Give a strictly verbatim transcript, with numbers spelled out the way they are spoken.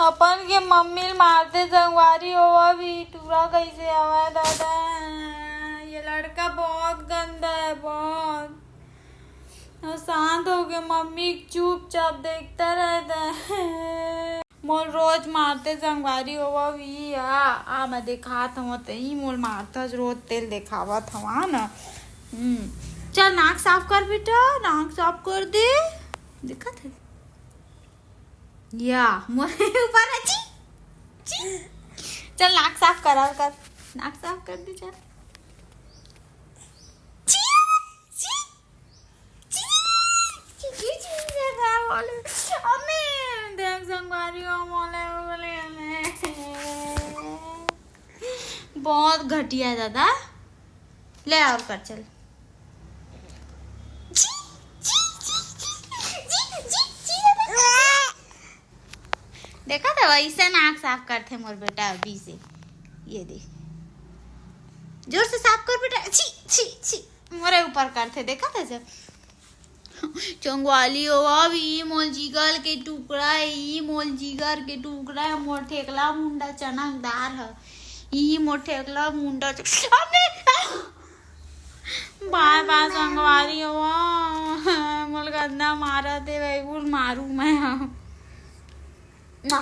अपन के मम्मी ल मारते संगवारी हो, अभी टूरा कैसे हवय दादा। ये लड़का बहुत गंदा है, बहुत। और शांत हो के मम्मी चुपचाप देखता रहता है। मोल रोज मारते संगवारी हो, अभी आ, आ मैं दिखात हूँ, तई मोल मारता रोज, तेल दिखावत हवा ना। हम्म, चल नाक साफ कर बेटा, नाक साफ कर दे। दिखत है या मोर ऊपर है, छी, छी। चल नाक साफ कर, और कर, नाक साफ कर दे, चल। छी, छी, छी, छी, छी, छी, बोले, अम्मी, देख संगवारी हो, बोले, बोले, बोले। बहुत घटिया है दादा। ले और कर चल। देखा था, वैसे नाक साफ करथे मोर बेटा अभी से। ये देख, जोर से साफ कर बेटा। छी, छी, छी, मोरे ऊपर करथे, देखा था जब। चंगवाली हो, अब ई मोल जिगर के टुकड़ा है, ई मोल जिगर के टुकड़ा है, मोर ठेकला मुंडा चनकदार है, ई मोर ठेकला मुंडा च-, अबे! बाय बाय संगवारी हो, मोल गंदा मारा दे भाई, बोल मारू मैं, हाँ। ना,